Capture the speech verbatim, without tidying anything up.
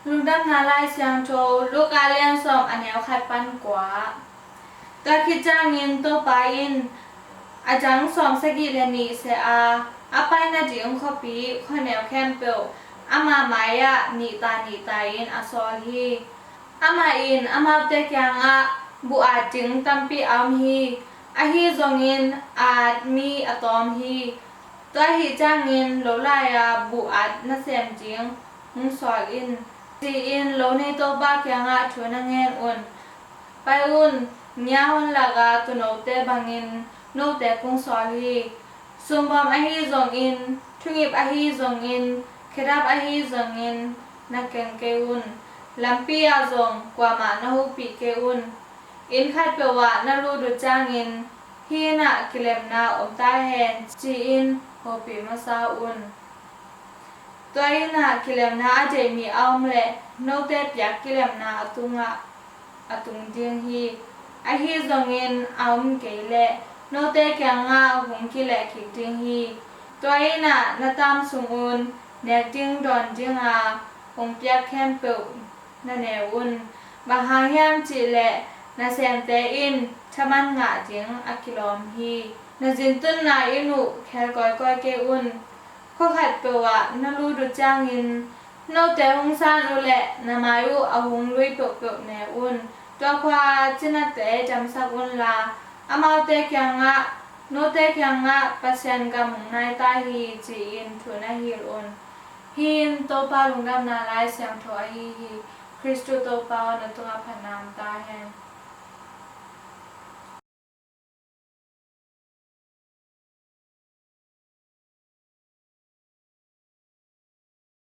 Lungdamna Lai Siangtho, Luka lian sawm, a neu khat pan kua. Tua khit ciangin Topa in a dang sawm sagih le nih seh a, a pai nading khuapi khuaneu khempeuh amah mai-ah nihta nihta in a sawl hi. Amah in amaute kiangah buh at ding tampi a om hi. Ahi zongin at mi a tawm hi. Tua ahih ciangin lo lai-a buh at nasem ding hong sawl in, ci-in lo nei Topa kiangah thu na ngen un. Pai un, ngia hon laka tuunote bangin note kong sawl hi. Sumbawm ahi zongin, thungip ahi zongin, khedap ahi zongin na keng kei un. Lampi ah zong kuamah na hopih kei un. Inn khatpeuh ah na lut uh ciangin, "Hih inn ah kilemna om ta hen," ci-in hopih masa un. Tua inn ah kilemna a deih mi a om leh note piak kilemna a tungah a tung ding hi. Ahi zongin a om kei leh note kiangah hong kileh kik ding hi. Tua inn ah na tam sungun nek ding dawn dinga hong piak khempeuh na ne un. Bang hang hiam cih leh nasemte in thaman ngah ding a kilawm hi. Na zintunna inn uh khel kawikawi kei un. Khua khatpeuh ah na lut uh ciangin note hong san uh leh na mai uh a hong lui peuhpeuh ne un. Tua khua cinate damsak unla, amaute kiangah, "Note kiangah Pasian gam hong nai ta hi," ci-in thu na hilh un. Hih in Topa Lungdamna Lai Siangtho ahi hi. Khristu Topa aw, na tungah phatna om ta hen.